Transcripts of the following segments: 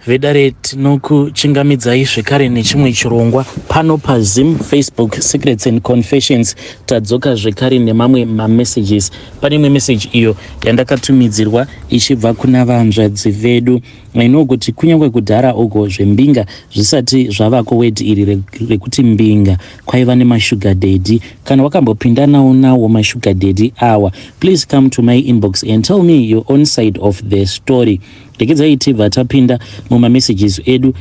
Vedare, tinokuchingamidzai zvekare nechimwe chirongwa pano paZim Facebook Secrets and Confessions. Tadzoka zvekare nemamwe mamessages. Pane imwe message iyo yandakatumidzirwa ichibva kuna vanzvadzi vedu. I know kuti kunyange kudhara uko zvembinga zvisati zvavako, word iri rekuti mbinga, kwaiva nemashuga daddy. Kana wakambopindanawo nawo mashuga daddy awa, please come to my inbox and tell me your own side of the story. Regedzai tibva tapinda mumamessages edu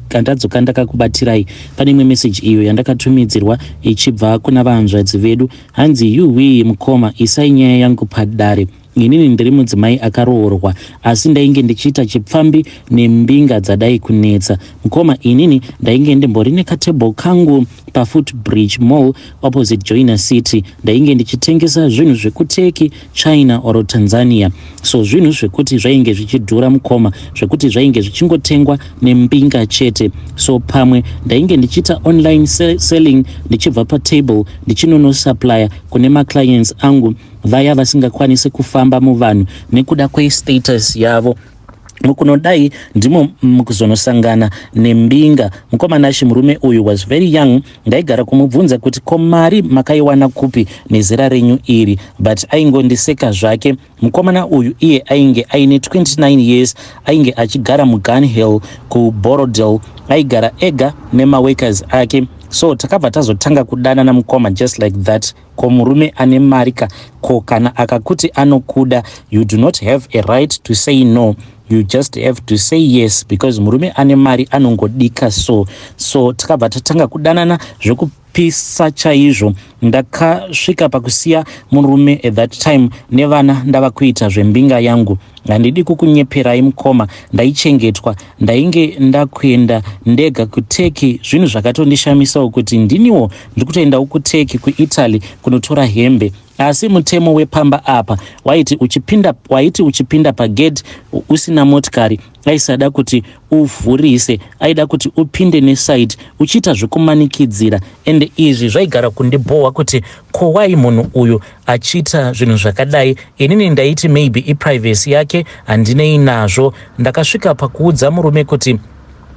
andadzoka ndakakubatirai. Pane imwe message iyo yandakatumidzirwa ichibva kuna vahanzvadzi vedu. Hanzi, "Yuwi mukoma, isai nyaya yangu padare. Inini ndiri mudzimai akaroorwa, asi ndainge ndichiita chipfambi nembinga dzadai kunetsa. Mukoma, inini ndainge ndimbori nekatable kangu paFootbridge Mall, opposite Joiner City. Ndainge ndichitengesa zvinhu zvekuTurkey, China or Tanzania. So zvinhu zvekuti zvainge zvichidhura, mukoma, zvekuti zvainge zvichingotengwa nembinga chete. So pamwe ndainge ndichiita online selling ndichibva patable, ndichinonosupplya kune maclients angu vaya vasingakwanisi kufamba muvanhu nekuda kwestatus yavo. Mukunodai ndimo mukuzonosangana nembinga. Mukoma Nashi, murume uyu was very young. Ndaigara kumubvunza kuti, 'Ko mari makaiwana kupi nezera renyu iri?' But aingondiseka zvake. Mukomana uyu iye ainge aine 29 years, ainge achigara muGunhill kuBorrowdale. Aigara ega nemaworkers ake. So takabva tazotanga kudanana, mukoma, just like that. Ko murume ane mari ka, ko kana akakuti anokuda, you do not have a right to say no, you just have to say yes, because murume ane mari anongodika. So takabva tatanga kudanana zvekupisa chaizvo. Ndakasvika pakusiya murume at that time nevana, ndava kuita zvembinga yangu. Handidi kukunyeperai, mukoma, ndaichengetwa. Ndainge ndakuenda ndega kuTurkey. Zvinhu zvakatondishamisawo kuti ndiniwo ndiri kutoendawo kuTurkey, kuItaly, kunotora hembe. Asi mutemo wepamba apa waiti uchipinda pagate usina motikari, aisada kuti uvhurise, aida kuti upinde neside uchiita zvekumanikidzira. Ende izvi zvaigara kundibhohwa kuti kowai munhu uyu achiita zvinhu zvakadai. Inini ndaiti maybe iprivacy yake, handinei nazvo. Ndakasvika pakuudza murume kuti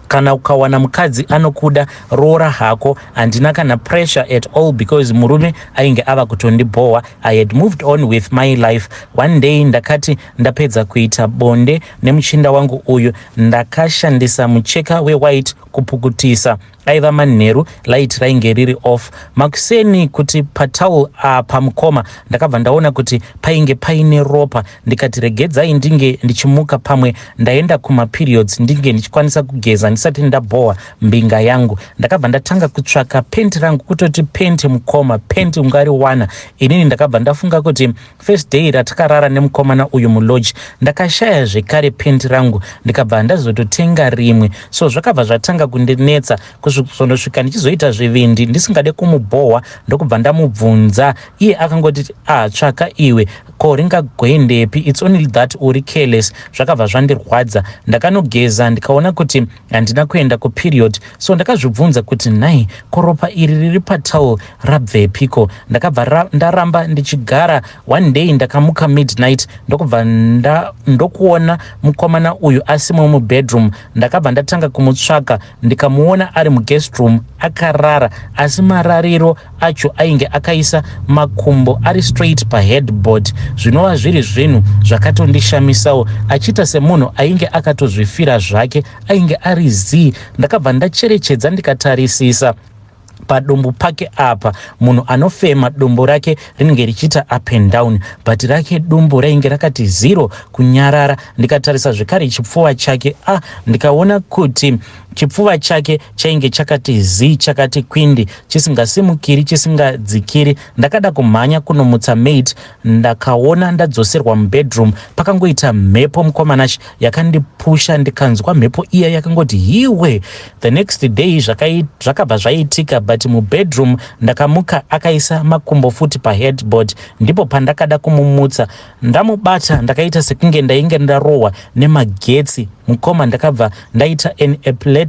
kana ukawana mukadzi anokuda, roora hako, handina kana pressure at all, because murume ainge ava kutondibhohwa. I had moved on with my life. One day ndakati ndapedza kuita bonde nemuchinda wangu uyu, ndakashandisa mucheka wewhite kupukutisa. Aiva manheru, light rainge riri off. Makuseni kuti patowel apa, mukoma, ndakabva ndaona kuti painge paine ropa. Ndikati regedzai ndinge ndichimuka, pamwe ndaenda kumaperiods, ndinge ndichikwanisa kugeza ndisati ndabhohwa mbinga yangu. Ndakabva ndatanga kutsvaka penti rangu. Kutoti penti, mukoma, penti ungariwana? Inini ndakabva ndafunga kuti first day ratakarara nemukomana uyu mulodge, ndakashaya zvekare penti rangu, ndikabva ndazototenga rimwe. So zvakabva zvatanga kundinetsa kuzondosvika ndichizoita zvivindi, ndisingade kumubhohwa, ndokubva ndamubvunza. Iye akangoti, 'Ah, tsvaka iwe, ko ringagoendepi? It's only that uri careless.' Zvakabva zvandirwadza. Ndakanogeza, ndikaona kuti handina kuenda kuperiod. So ndakazvibvunza kuti, nhai, ko ropa iri riri patowel rabvepiko? Ndakabva ndaramba ndichigara. One day ndakamuka midnight, ndokubva ndokuona mukomana uyu asimo mubedroom. Ndakabva ndatanga kumutsvaka, ndikamuona ari muguest room akarara, asi marariro acho ainge akaisa makumbo ari straight paheadboard, zvinova zviri zvinhu zvakatondishamisawo, achiita semunhu ainge akatozvifira zvake, ainge ari zii. Ndakabva ndacherechedza, ndikatarisisa padumbu pake apa. Munhu anofema, dumbu rake rinenge richiita up and down, but rake dumbu rainge rakati zero, kunyarara. Ndikatarisa zvekare chipfuva chake, ah, ndikaona kuti chipfuva chake chainge chakati zii, chakati kwindi, chisingasimukiri, chisingadzikiri. Ndakada kumhanya kunomutsa maid, ndakaona ndadzoserwa mubedroom. Pakangoita mhepo, mukoma Nashi, yakandipusha, ndikanzwa mhepo iya yakangoti hiwe. The next day zvakabva zvaitika, but mubedroom ndakamuka akaisa makumbo futi paheadboard. Ndipo pandakada kumumutsa. Ndamubata, ndakaita sekunge ndainge ndarohwa nemagetsi, mukoma. Ndakabva ndaita an epileptic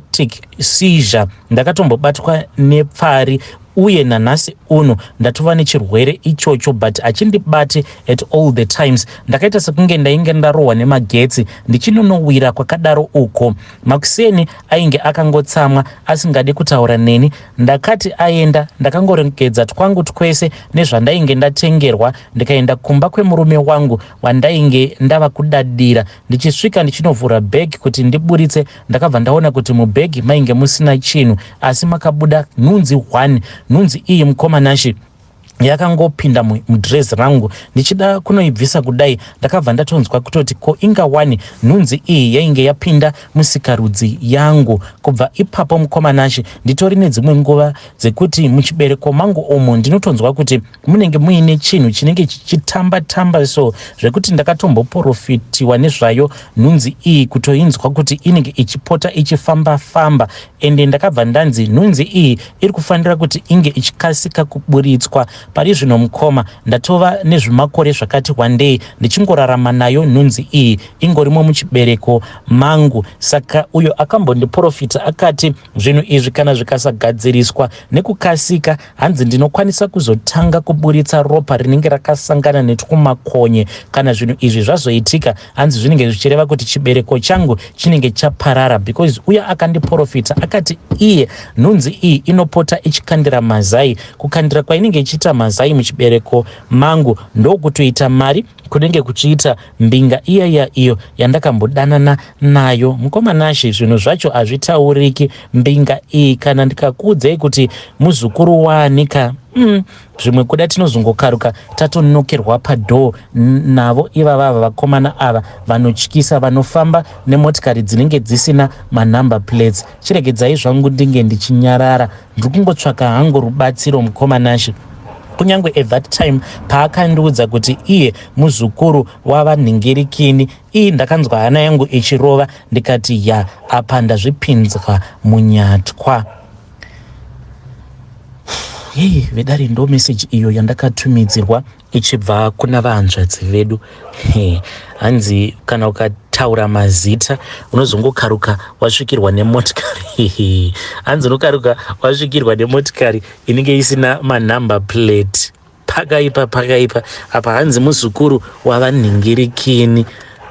seizure, ndakatombobatwa nepfari. Uye nanhasi uno ndatova nechirwere ichocho but hachindibati at all the times. Ndakaita sekunge ndainge ndarohwa nemagetsi ndichinonowira kwakadaro uko. Makuseni ainge akangotsamwa asingade kutaura neni. Ndakati aenda ndakangorongedza twangu twese nezvandainge ndatengerwa ndikaenda kumba kwemurume wangu wandainge ndava kudadira. Ndichisvika ndichinovhura bag kuti ndiburitse ndakabva ndaona kuti mubhegi mainge musina chinhu asi makabuda nhunzi one. Nhunzi iyi mukoma Nashe yakangopinda mudress rangu. Ndichida kunoibvisa kudai ndakabva ndatonzwa kutoti ko inga wani nhunzi iyi yainge yapinda musikarudzi yangu. Kubva ipapo mukoma Nashe nditori nedzimwe nguva dzekuti muchibereko mangu umu ndinotonzwa kuti munenge muine chinhu chinenge chichitamba tamba so zvekuti ndakatomboporofitiwa nezvayo nhunzi iyi kutoinzwa kuti inenge ichipota ichifamba famba ende ndakabva ndanzi nhunzi iyi iri kufanira kuti inge ichikasika kuburitswa. Pari zvino mukoma ndatova nezvimakore zvakati wandei ndichingorarama nayo nhunzi iyi ingorimo muchibereko mangu. Saka uyo akambondiporofita akati zvinhu izvi kana zvikasagadziriswa nekukasika hanzi ndinokwanisa kuzotanga kuburitsa ropa rinenge rakasangana netwumakonye. Kana zvinhu izvi zvazoitika hanzi zvinenge zvichireva kuti chibereko changu chinenge chaparara because uya akandiporofita akati iye nhunzi iyi inopota ichikandira mazai. Kukandira kwainenge ichiita mazai muchibereko mangu ndokutoita mari kunenge kuchiita mbinga iyaya iyo yandakambodanana nayo. Mukoma Nashe zvinhu zvacho hazvitauriki. Mbinga iyi kana ndikakuudzai kuti muzukuru waani ka zvimwe kuda tinozongokaruka tatonokerwa padhoo navo ivavava vakomana ava vanotyisa vanofamba nemotikari dzinenge dzisina manumber plates. Chiregedzai zvangu ndinge ndichinyarara ndiri kungotsvaka hangu rubatsiro mukoma Nashe. Kunyange at that time paakandiudza kuti iye muzukuru wavanhingirikini ii ndakanzwa hana yangu ichirova ndikati ya apa ndazvipinzwa munyatwa. Hei vedare ndo message iyo yandakatumidzirwa ichibva kuna vahanzvadzi vedu. He, hanzi kana ukataura mazita unozongokaruka wasvikirwa nemotikari. Hanzi unokaruka wasvikirwa nemotikari inenge isina manumber plate. Pakaipa pakaipa apa hanzi muzukuru wavanhingirikini.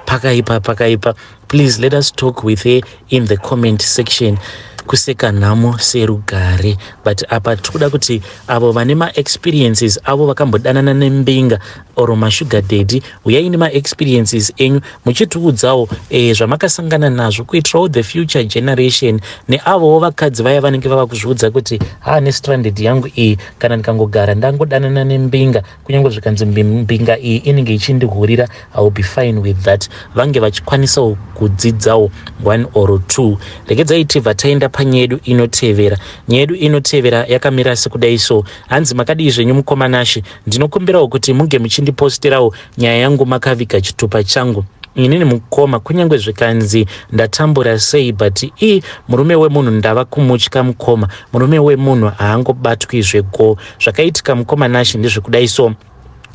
Pakaipa pakaipa. Please let us talk with her in the comment section. Kuseka nhamo serugare but apa tikuda kuti avo vane maexperiences avo vakambodanana nembinga or masugar daddy uyai nemaexperiences enyu muchitiudzawo zvamakasangana nazvo kuitirawo the future generation neavowo vakadzi vaya vanenge vava kuzviudza kuti ha nestranded yangu iyi kana ndikangogara ndangodanana nembinga kunyange zvikanzi mbinga iyi inenge ichindihurira I will be fine with that. Vange vachikwanisawo kudzidzawo one or two. Regedzai tibva taenda panyaya yedu inotevera. Nyaya yedu inotevera yakamira sekudai so. Hanzi makadii zvenyu mukoma Nashe, ndinokumbirawo kuti munge muchindiposterawo nyaya yangu makaviga chitupa changu. Inini mukoma kunyange zvikanzi ndatambura sei but i murume wemunhu ndava kumutya mukoma. Murume wemunhu haangobatwi zvego. Zvakaitika mukoma Nashe ndezvekudai so.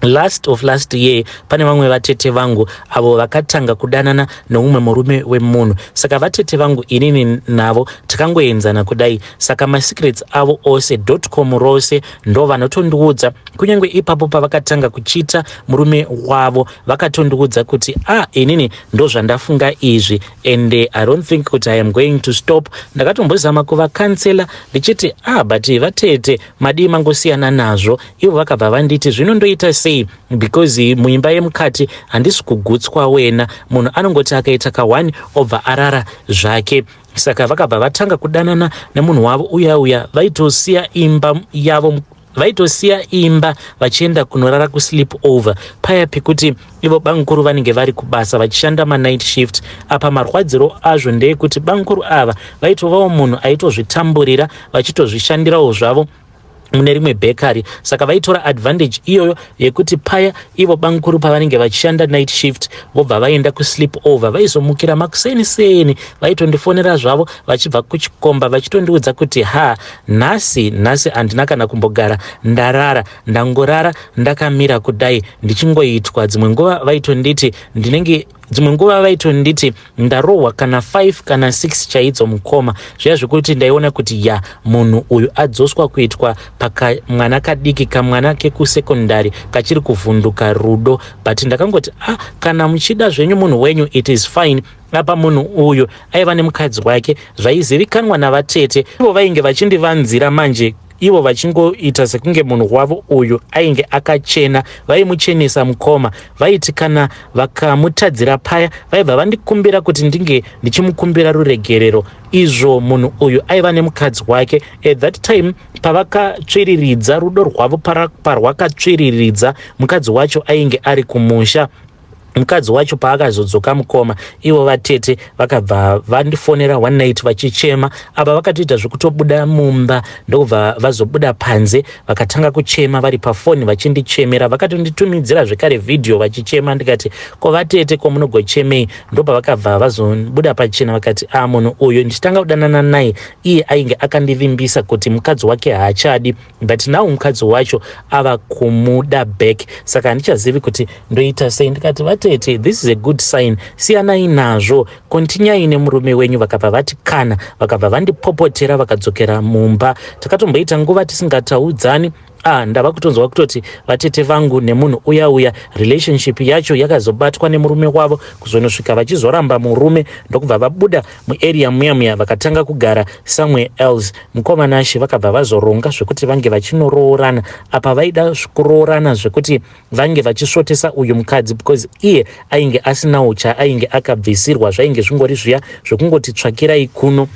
Last of last year pane vamwe vatete vangu avo vakatanga kudanana neumwe murume wemunhu. Saka vatete vangu inini navo takangoenzana kudai. Saka masecrets avo ose .com rose ndo vanotondiudza. Kunyange ipapo pavakatanga kuchita murume wavo vakatondiudza kuti ah inini ndozvandafunga izvi and I don't think kuti I am going to stop. Ndakatombozama kuvakansela ndichiti ah but vatete madii mangosiyana nazvo. Ivo vakabva vanditi zvino ndoita sei because muimba yemukati handisi kugutswa wena. Munhu anongoti akaita ka1 obva arara zvake. Saka vakabva vatanga kudanana nemunhu wavo uya uya vaitosiya imba yavo vaitosiya imba vachienda kunorara kusleep over paya pekuti ivo bamukuru vanenge vari kubasa vachishanda manight shift. Apa marwadziro azvo ndeyekuti bamukuru ava vaitovawo munhu aitozvitamburira vachitozvishandirawo zvavo mune rimwe bakery. Saka vaitora advantage iyoyo yekuti paya ivo bamukuru pavanenge vachishanda night shift vobva vaenda kusleep over. Vaizomukira makuseni seni vaitondifonera zvavo vachibva kuchikomba vachitondiudza kuti ha nhasi nhasi handina kana kumbogara ndarara ndangorara ndakamira kudai ndichingoitwa. Dzimwe nguva vaitonditi ndinenge Dzimwe nguva vaitonditi ndarohwa kana 5 kana 6 chaidzo mukoma, zviya zvekuti ndaiona kuti ya, munhu uyu adzoswa kuitwa pakamwana kadiki, kamwana kekusekondari kachiri kuvhunduka rudo. But ndakangoti, ah, kana muchida zvenyu munhu wenyu, it is fine. Apa munhu uyu aiva nemukadzi wake, zvaizivikanwa navatete. Ivo vainge vachindivanzira manje, ivo vachingoita sekunge munhu wavo uyu ainge akachena. Vaimuchenesa mukoma. Vaiti kana vakamutadzira paya, vaibva vandikumbira kuti ndinge ndichimukumbira ruregerero, izvo munhu uyu aiva nemukadzi wake at that time. Pavakatsviriridza rudo rwavo, parwakatsviriridza, mukadzi wacho ainge ari kumusha. Mukadzi wacho paakazodzoka mukoma, ivo vatete vakabva vandifonera one night vachichema. Apa vakatoita zvekutobuda mumba, ndokubva vazobuda panze, vakatanga kuchema vari pafoni vachindichemera. Vakatonditumidzira zvekare vhidhiyo vachichema. Ndikati, ko vatete, ko munogochemei? Ndopavakabva vazobuda pachena, vakati, a, munhu uyu ndichitanga kudanana naye, iye ainge akandivimbisa kuti mukadzi wake haachadi, but now mukadzi wacho ava kumuda back, saka handichazivi kuti ndoita sei. Ndikati, vatete, this is a good sign, siyanai nazvo, continuai nemurume wenyu. Vakabva vati kana, vakabva vandipopotera, vakadzokera mumba. Takatomboita nguva tisingataudzani. Ah, ndava kutonzwa kutoti vatete vangu nemunhu uya uya, relationship yacho yakazobatwa nemurume wavo, kuzonosvika vachizoramba murume, ndokubva vabuda muarea muya muya, vakatanga kugara somewhere else. Mukoma Nashe, vakabva vazoronga zvekuti vange vachinoroorana. Apa vaida kuroorana zvekuti vange vachisvotesa uyu mukadzi, because iye ainge asinawo chaainge akabvisirwa. Zvainge zvingori zviya zvekungoti tsvakirai kuno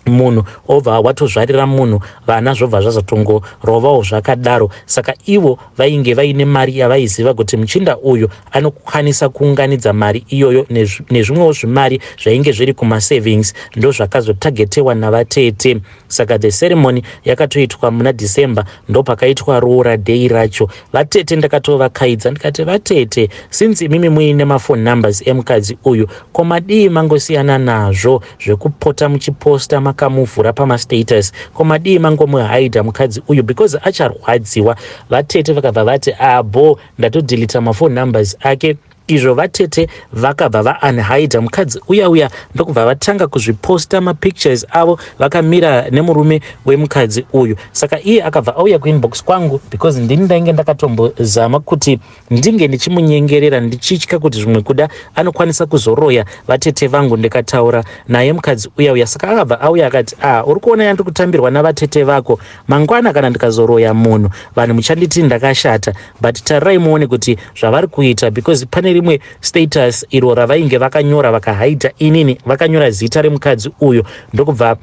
munhu, obva watozvarira munhu vana, zvobva zvazotongorovawo zvakadaro. Saka ivo vainge vaine mari yavaiziva kuti muchinda uyu anokwanisa kuunganidza mari iyoyo, nezvimwewo zvimari zvainge zviri kumasavings, ndo zvakazotagetewa navatete. Saka the ceremony yakatoitwa muna December, ndo pakaitwa roora day racho. Vatete ndakatovakaidza, ndikati, vatete, since imimi muine maphone numbers emukadzi uyu, ko madii mangosiyana nazvo zvekupota muchiposta makamuvhura pamastatus? Ko madii mangomuhaidha mukadzi uyu, because acharwadziwa? Vatete vakabva vati, abo, ndatodhilita maphone numbers ake. Izvo vatete vakabva vaunhida mukadzi uya uya, ndokubva vatanga kuzviposta mapictures avo vakamira nemurume wemukadzi uyu. Saka iye akabva auya kuinbox kwangu, because ndini ndainge ndakatombozama kuti ndinge ndichimunyengerera, ndichitya kuti zvimwe kuda anokwanisa kuzoroya vatete vangu ndikataura naye mukadzi uya uya. Saka akabva auya akati, a, uri kuona yandiri kutambirwa navatete vako? Mangwana kana ndikazoroya munhu, vanhu muchanditi ndakashata, but tarirai muone kuti zvavari kuita. Because pane rimwe status iro ravainge vakanyora, vakahaita inini, vakanyora zita remukadzi uyu, ndokubva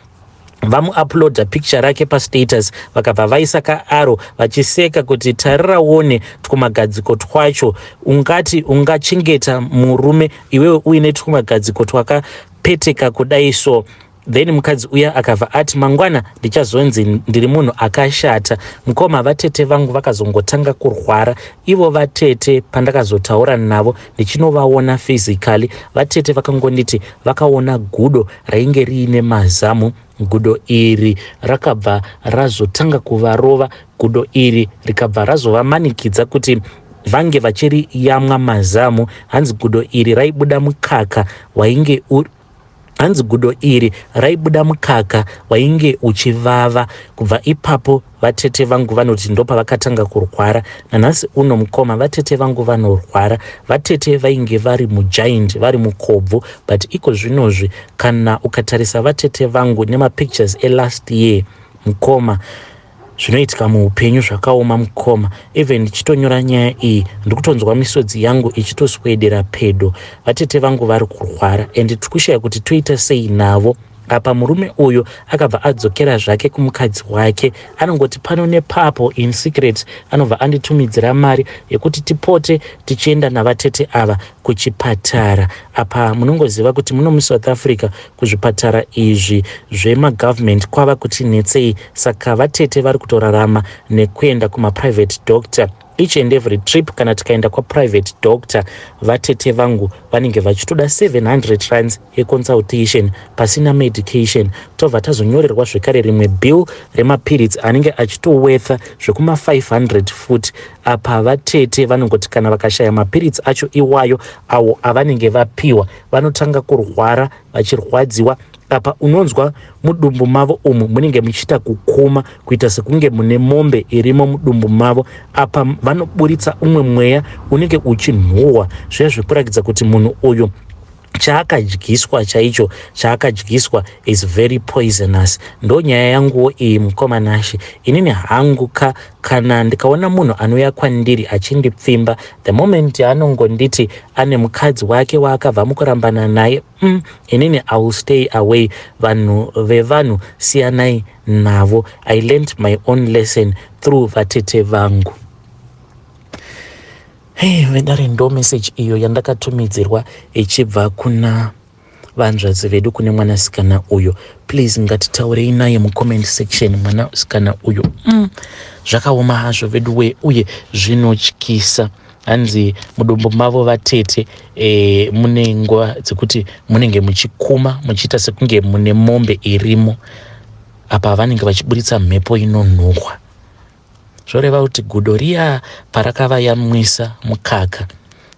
vamuuploada picture rake pastatus, vakabva vaisa kaaro vachiseka kuti, tarira uone twumagadziko twacho, ungati ungachengeta murume iwewe uine twumagadziko twakapeteka kudai so? Then mukadzi uya akabva ati, mangwana ndichazonzi ndiri munhu akashata. Mukoma, vatete vangu vakazongotanga kurwara ivo vatete. Pandakazotaura navo ndichinovaona physically, vatete vakangonditi vakaona gudo rainge riine mazamu. Gudo iri rakabva razotanga kuvarova. Gudo iri rikabva razovamanikidza kuti vange vachiri yamwa mazamu. Hanzi gudo iri raibuda mukaka wainge, hanzi gudo iri raibuda mukaka wainge uchivava. Kubva ipapo, vatete vangu vanoti ndopavakatanga kurwara. Nanhasi uno mukoma, vatete vangu vanorwara. Vatete vainge vari mugiant, vari mukobvu, but iko zvinozvi kana ukatarisa vatete vangu nemapictures elast year, mukoma, zvinoitika muupenyu zvakaoma mukoma. Even ndichitonyora nyaya iyi, ndikutonzwa misodzi yangu ichitoswedera pedo. Vatete vangu vari kurwara and tiri kushaya kuti toita sei navo. Apa murume uyu akabva adzokera zvake kumukadzi wake. Anongoti pano nepapo in secret anobva anditumidzira mari yekuti tipote tichienda navatete ava kuchipatara. Apa munongoziva kuti muno muSouth Africa kuzvipatara izvi zvemagovernment kwava kuti netsei, saka vatete vari kutorarama nekuenda kumaprivate doctor. Each and every trip kana tikaenda kwaprivate doctor, vatete vangu vanenge vachitoda 700 rands yeconsultation pasina medication. Tobva tazonyorerwa zvekare rimwe bill remapiritsi anenge achitowetha zvekuma 500 futi. Apa vatete vanongoti kana vakashaya mapiritsi acho iwayo awo avanenge vapiwa, vanotanga kurwara vachirwadziwa. Apa unonzwa mudumbu mavo umu munenge muchiita kukuma, kuita sekunge mune mombe irimo mudumbu mavo. Apa vanoburitsa umwe mweya unenge uchinhuhwa zviya zvekurakidza kuti munhu uyu chaakadyiswa chaicho chaakadyiswa is very poisonous. Ndo nyaya yanguwo iyi, mukoma Nashe. Inini hangu ka, kana ndikaona munhu anouya kwandiri achindipfimba, the moment yaanongonditi ane mukadzi wake waakabva mukurambana naye, inini I will stay away. Vanhu vevanhu siyanai navo. I learned my own lesson through vatete vangu. Hey, vedare, ndo message iyo yandakatumidzirwa ichibva kuna vanzvadzi vedu, kune mwanasikana uyo. Please, ngatitaurei naye mucomment section, mwanasikana uyo. Zvakaoma hazvo vedu we, uye zvinotyisa. Hanzi mudumbu mavo vatete mune nguva dzekuti munenge muchikuma, muchiita sekunge mune mombe irimo. Apa vanenge vachiburitsa mhepo inonhuhwa, zvoreva kuti gudo riya parakavayamwisa mukaka,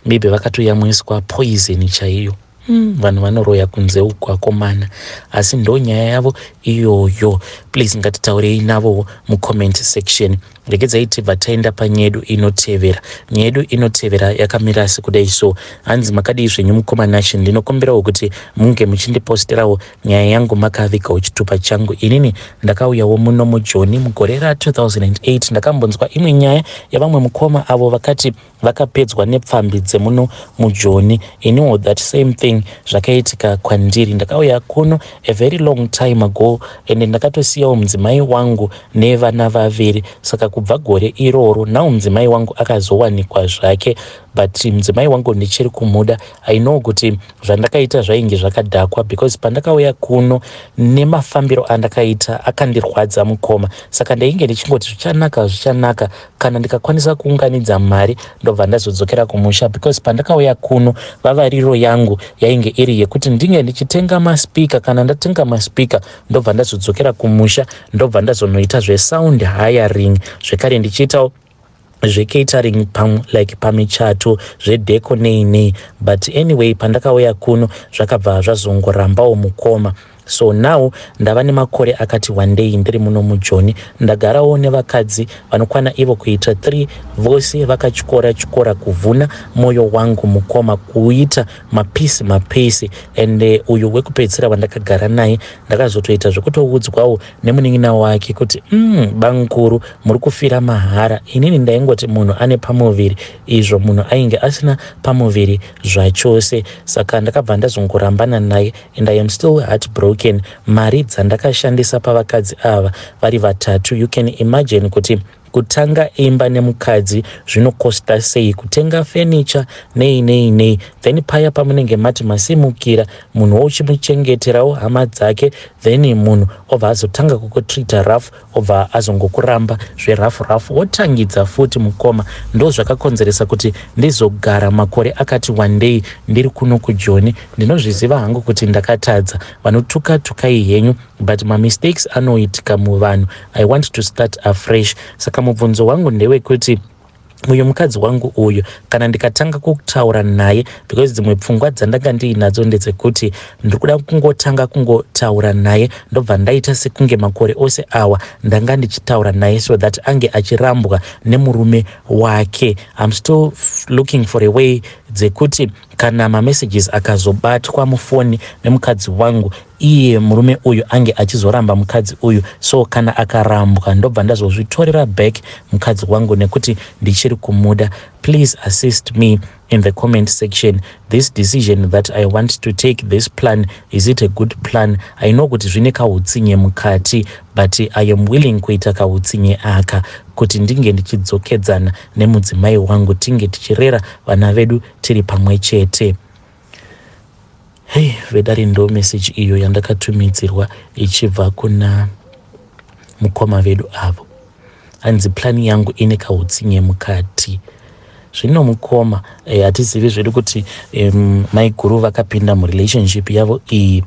maybe vakatoyamwiswa poison chaiyo. Vanhu vanoroya kunze uku, akomana, asi ndo nyaya yavo iyoyo. Please, ngatitaurei navowo mucomment section. Regedzai tibva taenda panyaya yedu inotevera. Nyaya yedu inotevera yakamira sekudai so. Hanzi, "Makadii zvenyu, mukoma Nashe? Ndinokumbirawo kuti munge muchindiposterawo nyaya yangu makavigawo chitupa changu. Inini ndakauyawo muno muJoni mugore ra2008. Ndakambonzwa imwe nyaya yavamwe mukoma avo vakati vakapedzwa nepfambi dzemuno muJoni. Iniwo that same thing zvakaitika kwandiri. Ndakauya kuno a very long time ago and ndakatosiyawo mudzimai wangu nevana vaviri. Saka kubva gore iroro now mudzimai wangu akazowanikwa zvake, but mudzimai wangu ndichiri kumuda. I know kuti zvandakaita zvainge zvakadhakwa, because pandakauya kuno nemafambiro andakaita akandirwadza, mukoma. Saka ndainge ndichingoti zvichanaka, zvichanaka kana ndikakwanisa kuunganidza mari, ndobva ndazodzokera kumusha, because pandakauya kuno vavariro yangu yainge iri yekuti ndinge ndichitenga maspeaker. Kana ndatenga maspeaker, ndobva ndazodzokera kumusha, ndobva ndazonoita zvesound hiring, zvekare ndichiitawo zvecatering pam, like pamichato, zvedecor, nei nei. But anyway, pandakauya kuno zvakabva zvazongorambawo, mukoma. So now ndava nemakore akati wandei ndiri muno muJoni. Ndagarawo nevakadzi vanokwana ivo kuita 3, vose vakatyora tyora kuvhuna mwoyo wangu, mukoma, kuita mapisi mapisi. And uyu wekupedzisira wandakagara naye, ndakazotoita zvekutoudzwawo nemunin'ina wake kuti, banguru muri kufira mahara. Inini ndaingoti munhu ane pamuviri, izvo munhu ainge asina pamuviri zvachose. Saka ndakabva ndazongorambana naye and I am still heartbroken. Mari dzandakashandisa pavakadzi ava vari vatatu, you can imagine kuti kutanga imba nemukadzi zvinokosta sei, kutenga furniture, nei nei nei. Then paya pamunenge mati masimukira, munhu wochimuchengeterawo hama dzake, then munhu obva azotanga kukutreata rough, obva azongokuramba zverough rough, wotangidza futi, mukoma. Ndo zvakakonzeresa kuti ndizogara makore akati wandei ndiri kuno kuJoni. Ndinozviziva hangu kuti ndakatadza. Vanotuka tukai henyu, but mamistakes anoitika muvanhu. I want to start afresh. Saka mubvunzo wangu ndewekuti uyu mukadzi wangu uyu, kana ndikatanga kutaura naye, because dzimwe pfungwa dzandanga ndiinadzo ndedzekuti ndiri kuda kungotanga kungotaura naye, ndobva ndaita sekunge makore ose awa ndanga ndichitaura naye, so that ange achirambwa nemurume wake. I'm still looking for a way dzekuti kana mamessages akazobatwa mufoni memukadzi wangu, iye murume uyu ange achizoramba mukadzi uyu. So kana akarambwa, ndobva ndazozvitorera back mukadzi wangu, nekuti ndichiri kumuda. Please assist me in the comment section. This decision that I want to take, this plan, is it a good plan? I know kuti zvine kautsinye mukati, but I am willing kuita kautsinye aka kuti ndinge ndichidzokedzana nemudzimai wangu, tinge tichirera vana vedu tiri pamwe chete." Hei, vedare, ndo message iyo yandakatumidzirwa ichibva kuna mukoma vedu avo. Hanzi plan yangu ine kautsinye mukati. Zvino mukoma, hatizivi zvedu kuti maiguru vakapinda murelationship yavo iyi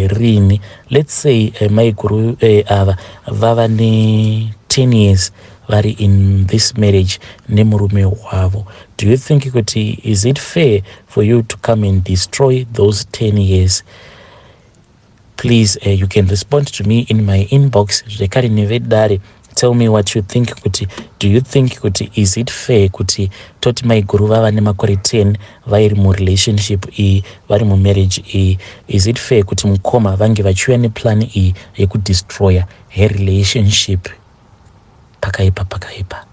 rini. Let's say maiguru ava vava ne10 years vari in this marriage nemurume wavo. Do you think kuti is it fair for you to come and destroy those 10 years? Please, you can respond to me in my inbox. Zvekare nevedare, tell me what you think, kuti do you think kuti is it fair kuti toti maiguru vava nemakore 10 vairi murelationship iyi, vari mumarriage iyi, is it fair kuti mukoma vange vachiuya neplan iyi yekudestroya her relationship? Pakaipa, pakaipa.